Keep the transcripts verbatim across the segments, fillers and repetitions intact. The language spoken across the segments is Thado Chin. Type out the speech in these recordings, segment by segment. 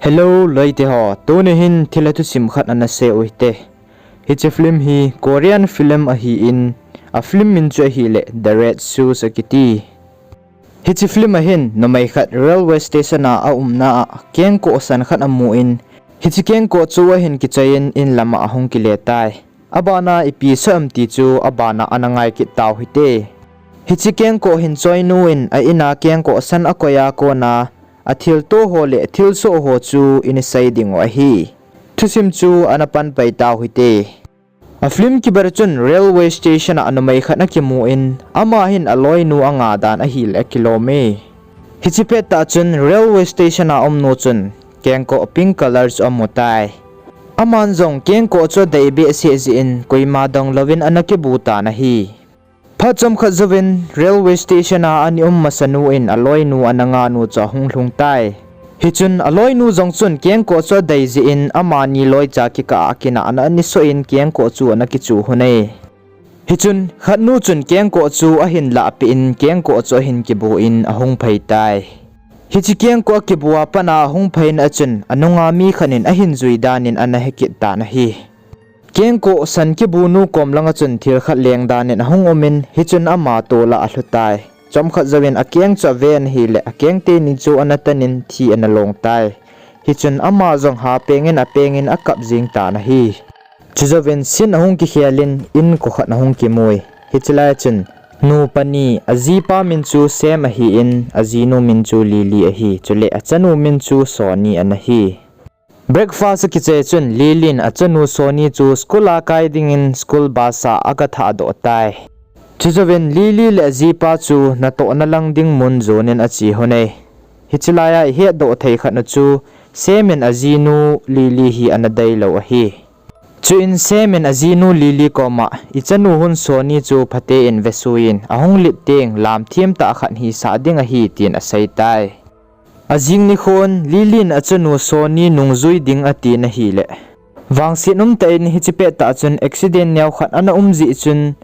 Hello, loite ho. Tuni hin thilha thusim khat ana sei u hite. Hiche film hi Korean film ahin, a film min chu ahile The Red Shoes akiti. Hiche film a hin numei khat railway station a aumna a kengkoh san khat amun, hiche kengkoh chu ahin kichoiyin in lama ahung kile tai. Abana ipi soh em ti chu abana ana ngai kit tau hite. Hiche kengkoh hin choinu in a ina kengkoh san akoi a kona athilto ho le thilsoh ho chu ina sei ding u ahi. Thusim chu ana pan pai tau hite. A film kiber chun railway station a numei khat ana kimun, ama hin aloinu anga dan ahile akilom e. Hiche pettah chun railway station a umnu chun kengkoh pink color chu amu tai. Aman jong kengkoh chu adei behseh jeh in koima dong louvin ana kibu tan ahi. Phat chomkhat jouvin railway station a ana um masanu in aloinu ana ngahnu chu ahung lhung tai. Hichun aloinu jong chun kengkoh chu adei jeh in amani loicha kikah a kinahna ana soh in kengkoh chu ana kichu lhon e. Hichun khatnu chun kengkoh chu ahin lahpeh in kengkoh chu ahin kibu in ahung phei tai. Hiche kengkoh akibu a pat a ahung pheina a chun anunga mi khat in ahin jui dan in ana he kit tan ahi. Kengkoh san kibunu kom langa chun thil khat leng dan in ahung um in hichun ama tol a alhu tai. Chomkhat jouvin akeng chu aven ahile akeng teni chu ana tan in thi ana long tai. Hichun ama jong ha peng in apeng in akap jing tan ahi. Chujouvin scene ahung kikhel in inko khat ahung kimui. Hiche lai a chun nu pani, ajipa min chu Sam ahin, ajinu min chu Lily ahi. Chule achanu min chu Sony ana hi. Breakfast akichai chun Lily in achanu Sony chu school a kai dingin school bus a aga thahdoh tai. Chujouvin Lily le ajipa chu natohna lang ding mun jon in ache lhon e. Hiche lai a ihetdoh thei khat u chu Sam in ajinu Lily hi ana deilou ahi. Chuin Sam in ajinu Lily koma, ichanu hun Sony chu phaten vesuiyin, ahung lit teng lamthem tah khat hisah ding ahi, tin asei tai. Ajing nikhon Lily in achanu Sony nungjui ding atin ahile, vangset umtah in hiche pettah chun accident neokhat ana um jeh chun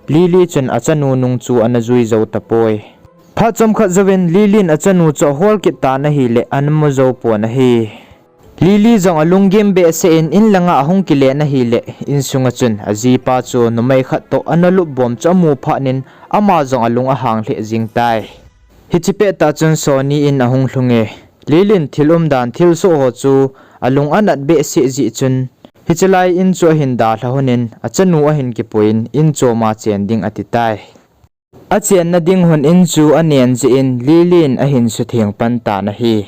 Lily chun achanu nung chu ana jui jou tapoi. Phat chomkhat jouvin Lily in achanu chu ahol kit tan ahile, ana mu jou pon ahi. Lily jong alunggim behseh in inlanga ahung kile in ahile, insunga chun ajipa chu numei khat toh ana lupbom chu amu phat in ama jong alung ahang lheh jing tai. Hiche pettah chun Sony in ahung lhung e. Lily in thil umdan thilsoh ho chu alung anat behseh jeh chun, hiche lai in chu ahin dalha lhon in achanu ahin kipuiyin in chom a chen ding ati tai. Achenna ding lhon in chu anen jeh in Lily in ahin sutheng pan tan ahi.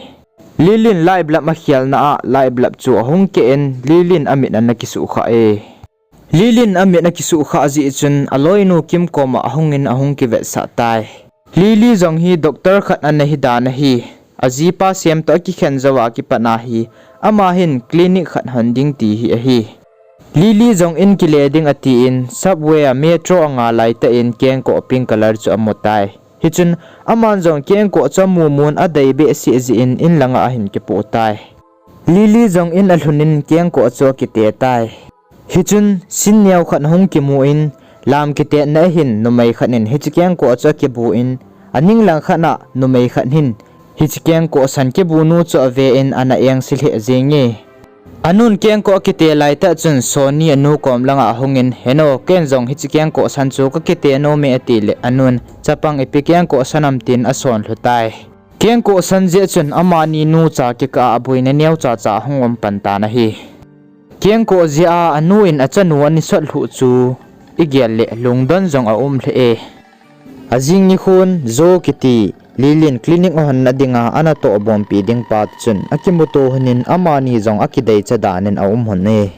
Lily in light bulb akhelna a light bulb chu ahung keh in Lily in amit ana kisuhkhah e. Lily in amit akisuhkhah jeh chun aloinu Kim koma ahungin ahung kivetsah tai. Lily jong hi doctor khat ana hidan ahi. Ajipa Sam toh akikhen jouva kipat ahi. Ama hin clinic khat hon ding ti hi ahi. Lily jong in kile ding atin, subway a metro anga laitah in kengkoh pink color chu amu tai. Hichun, aman jong kengkoh chu amu mun adei behseh jeh in inlanga ahin kipoh tai. Lily jong in alhun in kengkoh chu akite tai. Hichun, scene neokhat hung kimun, lam kitetna ahin numei khat in hiche kengkoh chu akibun, aning langkhat a numei khat hin hiche kengkoh san kibunu chu aven ana engse lheh jenge. Anun kengkoh akite laitah chun Sony anu kom langa ahungin, heno, ken jong hiche kengkoh san chu kakite nome atile, anun, chapang ipi kengkoh san ham tin asonlhu tai. Kengkoh san jeh chun amani nucha kikah a boina neocha cha ahung um pan tan ahi. Kengkoh jeh a anu in achanu ana sotlhuh chu igel le lungdon jong aum lheh e. Ajing nikhon Jo kiti Lily in clinic ahonna dinga ana tohbompi ding pa chun akimuto lhon in amani jong akideicha dan in aum lhon e.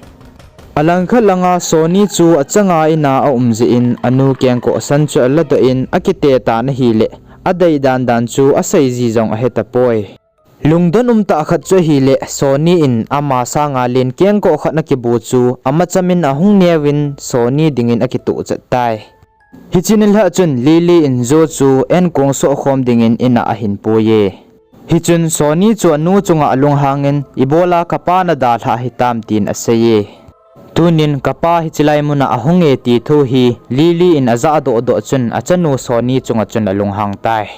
Alangkhat langa Sony chu achanga in a aum jeh in anu kengkoh san chu aladoh in akite tan ahile, adei dandan chu aseiji jong ahetapoi. Lungdon umtah khat chu ahile, Sony in ama sanga len kengkoh khat ana kibu chu amacham in ahung neovin Sony dingin akitohchat tai. Hiche nilhah chun Lily in Jo chu enkong sohkhom dingin in a ahin puiye. Hichun Sony chu anu chunga alunghangin, ibola kapa nadalhah hitam tin aseiye. Tunin kapa hiche lai muna ahunge ti thu hi Lily in ajahdohdoh chun achanu Sony chunga chun alunghang tai.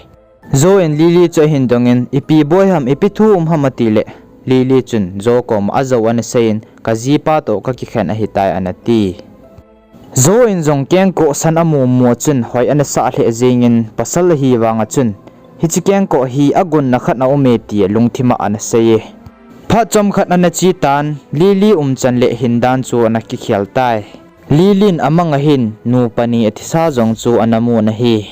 Jo in Lily chu ahin dongin, ipi boi ham, ipi thu um ham atile, Lily chun Jo koma ajou ana seiyin, kajipa toh kakikhen ahitai ana ti. Jo in jong kengkohsan amu mu chun hoi ana sah lheh jengin, pasal ahi vanga chun, hiche kengkoh hi agonna khat aume ti alungthima ana seiye. Phat chomkhat ana che tan, Lily umchan le hindan chu ana kikhel tai. Lily in amanga hin nupa ni athisa jong chu ana mu ana hi.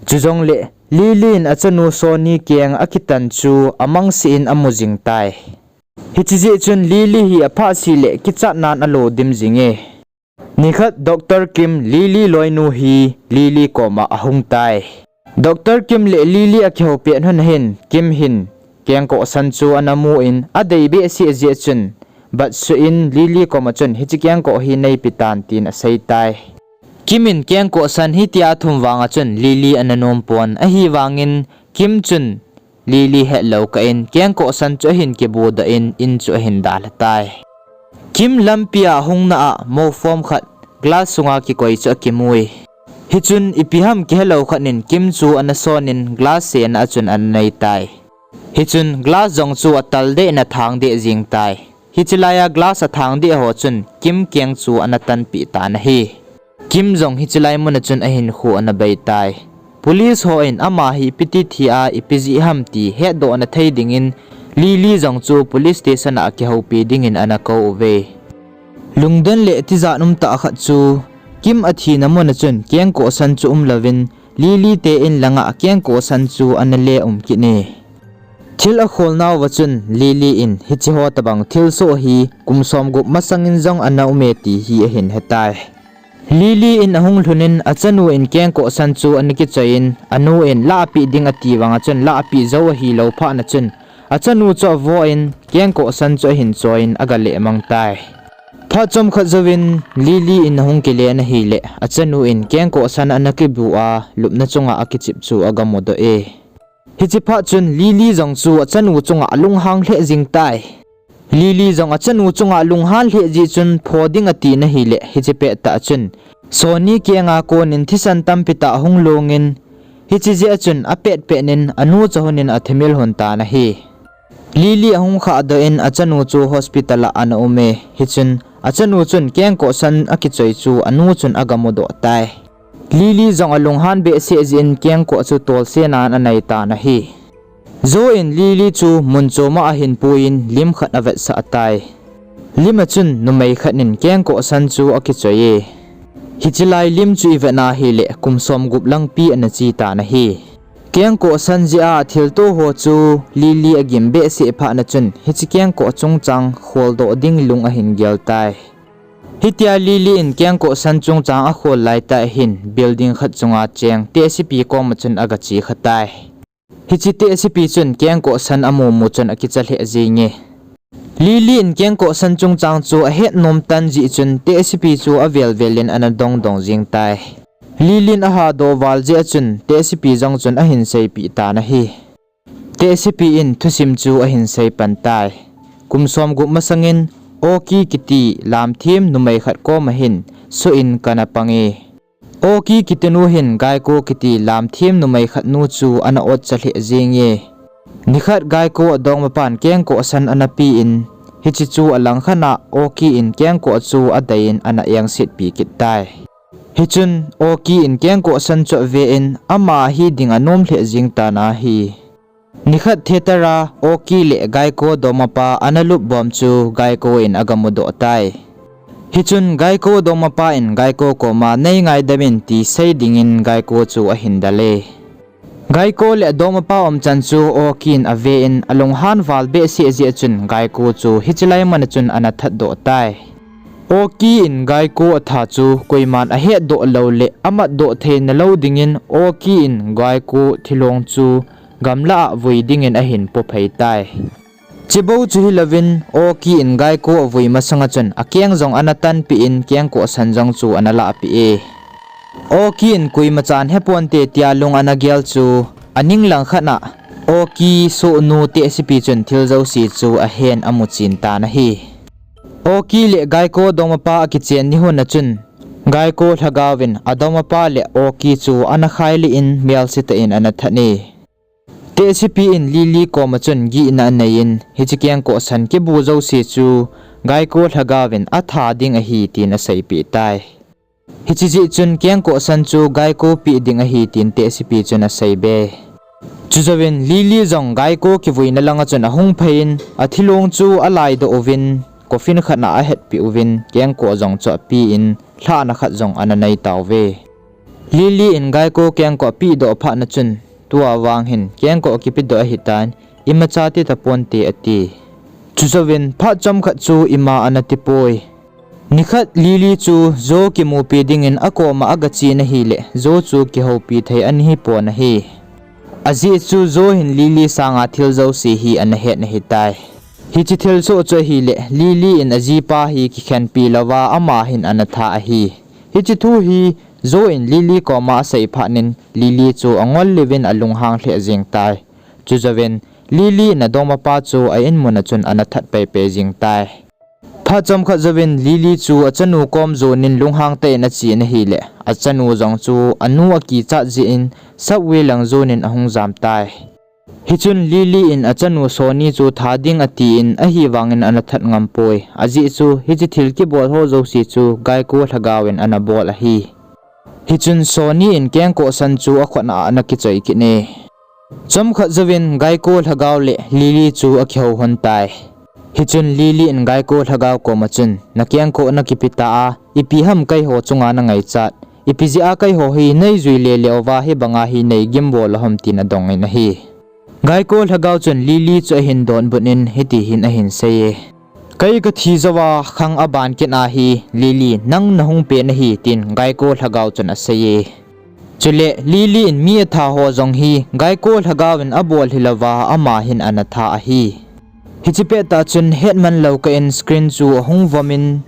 Chujongle, Lily in achanu Sony keng akitan chu amangse in amu jing tai. Hiche jeh chun Lily hi aphah seh le kichatnan alo dim jinge. Nikhat Doctor Kim, Lily loinu hi Lily koma ahung tai. Doctor Kim le Lily akihoupi lhon hin, Kim hin kengkohsan chu ana mu in, adei behseh jeh chun, bat suh in Lily koma chun hiche kengkoh hi neipe tan tin asei tai. Kim in kengkohsan hitia athum vanga chun Lily ana nom pon, ahivangin Kim chun Lily hetlou kah in kengkohsan chu ahin kibudoh in, in chu ahin dalha tai. Kim lampia ahung na a mouform khat glass sunga kikoi chu akimui. Hichun ipi ham kihelou khat in Kim chu ana son in glass sena a chun ana nei tai. Hichun glass jong chu atal deh in athang deh jing tai. Hiche laiya glass athang deh ho chun Kim keng chu ana tanpeh tan ahi. Kim jong hiche lai muna chun ahinkho ana bei tai. Police ho in ama hi ipi ti thi a ipi jeh ham ti hetdoh ana thei dingin Lily jong chu police station a akihoupi dingin ana kou uve. Lungdon le tijat umtah khat chu Kim athina muna chun kengkohsan chu umlouvin Lily te in langa kengkohsan chu ana le um kit e. Thil akholnauva chun Lily in hiche ho tobang thilsoh hi kum somgup masangin jong ana ume ti hi ahin hetai. Lily in ahung lhun in achanu in kengkohsan chu ana kichoi in, anu in lahpeh ding ati vanga chun lahpeh jou ahilou phatna chun, achanu chu avo in kengkohsan chu ahin choi in aga lehmang tai. Phat chomkhat jouvin Lily in ahung kile in ahile, achanu in kengkohsan ana kibu a lupna chunga akichep chu aga mudoh e. Hiche phat chun Lily jong chu achanu chunga alunghang lheh jing tai. Lily jong achanu chunga alunghan lheh jeh chun pho ding ati in ahile, hiche pettah chun Sony kenga konin thisan tampi tah ahung longin, hiche jeh a chun apetpet in anu chu ahon in athimil hon tan ahi. Lily ahung khahdoh in achanu chu hospital a ana um e, hichun achanu chun kengkohsan akichoi chu anu chun aga mudoh tai. Lily jong alunghan behseh jeh in kengkoh chu tolsenan anei tan ahi. Jo in Lily chu mun choma ahin puiyin lim khat avetsah tai. Lim a chun numei khat in kengkohsan chu akichoi e. Hiche lai lim chu ivet na hile kum somgup langpi ana che tan ahi. Kengkohsan jeh a thilto ho chu Lily agim behseh phatna chun hiche kengkoh chungchang kholdoh ding lung ahin gel tai. Hitia Lily in kengkohsan chungchang akhol laitah hin building khat chunga cheng tehsepi koma chun aga che kha tai. Hiche tehsepi chun kengkohsan amu mu chun akicha lheh jenge. Lily in kengkohsan chungchang chu ahet nom tan jeh chun tehsepi chu avel vel in ana dong dong jeng tai. Lily in ahadoh val jeh a chun tehsepi jong chun ahin seipeh tan ahi. Tehsepi in thusim chu ahin sei pan tai. Kum somgup masangin Oki kiti lamthem numei khat koma hin soh in kana pang e. Oki kitinu hin Gaiko kiti lamthem numei khat nu chu ana otcha lheh jenge. Nikhat Gaiko adongmapan kengkohsan ana pen, hiche chu alangkhat a Oki in kengkoh chu adei in ana engsetpi kit tai. Hichun Oki in kengkohsan chu ave in ama hi ding anom lheh jeng tan ahi. Nikhat theater a Oki le Gaiko dongmapa ana lupbom chu Gaiko in aga mudoh tai. Hichun Gaiko dongmapa in Gaiko koma nei ngaidam in ti sei dingin Gaiko chu ahin del e. Gaiko le adongmapa umchan chu Oki in ave in alunghan val behseh jeh a chun Gaiko chu hiche lai muna chun ana thatdoh tai. Oki in Gaiko atha chu koiman ahetdoh lou le amatdoh theina lou dingin Oki in Gaiko thilong chu gamlah a vui dingin ahin pophei tai. Chubou chu hilouvin Oki in Gaiko avui masanga chun akeng jong ana tanpeh in kengkohsan jong chu ana lahpeh e. Oki in koimachan heponte tia lung ana gel chu aning langkhat a Oki sohnu tehsepi chun thil jouse chu ahen amuchen tan ahi. Oki le Gaiko dongmapa akichen ni hun a chun Gaiko lhagaovin adongmapa le Oki chu ana khailih in melse tah in ana that e. Tehsepi in Lily koma chun gihna anei in, hiche kengkoh san kibu jouse chu Gaiko lhagaovin atha ding ahi tin aseipeh tai. Hiche jeh chun kengkoh san chu Gaiko peh ding ahi tin tehsepi chun aseibe. Chujouvin Lily jong Gaiko kivuina langa chun ahung phei in, athilong chu alaidoh uvin, coffin khat a ahetpeh uvin, kengkoh jong chu apen, lhahna khat jong ana nei tauve. Lily in Gaiko kengkoh apehdoh phatna chun, tua vang hin kengkoh akipedoh ahitan, imacha ti taponte ati. Chujouvin phat chomkhat chu ima ana tipoi. Nikhat Lily chu Jo kimupi dingin akoma agachen ahileh, Jo chu kihoupi thei ana hipon ahi. Ajeh chu Jo hin Lily sanga thil jouse hi ana het ahitai. Hiche thilsoh chu ahileh, Lily in ajipa hi kikhenpi louva ama hin ana tha ahi. Hiche thu hi Jo in Lily koma asei phatnin Lily chu angol leuvin alunghang lheh jeng tai. Chujouvin Lily in adongmapa chu a-in muna chun ana that peipei jeng tai. Phat chomkhat jouvin Lily chu achanu kom jonin lunghang tah in achen ahileh, achanu jong chu anu akichat jeh in subway lang jonin ahung jam tai. Hichun Lily in achanu Sony chu tha ding atin, ahivangin ana that ngampoi. Ajeh chu hiche thil kibol ho jouse chu Gaiko lhagaovin ana bol ahi. Hichun Sony in kengkoh san chu akhut a ana kichoi kit e. Chomkhat jouvin Gaiko lhagao le Lily chu akihou lhon tai. Hichun Lily in Gaiko lhagao koma chun, nakengkoh nakipe ta a, ipi ham keiho chunga nangaichat, ipi jeh a keiho hi neijui lele uva hibanga hi neigimbo lou ham tin adongin ahi. Gaiko lhagao chun Lily chu ahin donbut in hiti hin ahin sei e. Kei kathi jouva khang aban kit ahi, Lily, nang nahung pen ahi, tin Gaiko lhagao chun asei e. Chule Lily in mi atha ho jong hi Gaiko lhagaovin abol hilouva ama hin ana tha ahi. Hiche pettah chun hetman lou kah in screen chu ahung vom in,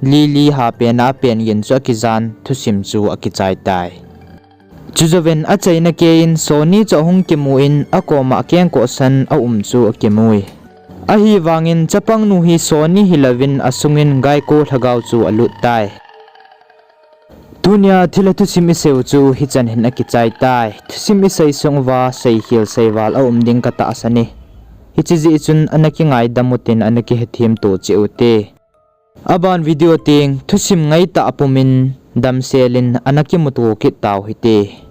Lily hapen a apen gin chu akijan, thusim chu akichai tai. Chujouvin achaina keiyin Sony chu ahung kimu in, akoma akengkoh san aum chu akimui. Ahivangin chapangnu hi Sony hilouvin asungin Gaiko lhagao chu alut tai. Tunia thilha thusim iseiu chu hichan hin akichai tai. Thusim isei sung uva seikhel seival aum ding katahsan e. Hiche jeh chun ana kingaidam utin, ana kihethem to cheh ute. Aban video teng thusim ngaitah pumin damsel in ana kimuto kit tau hite.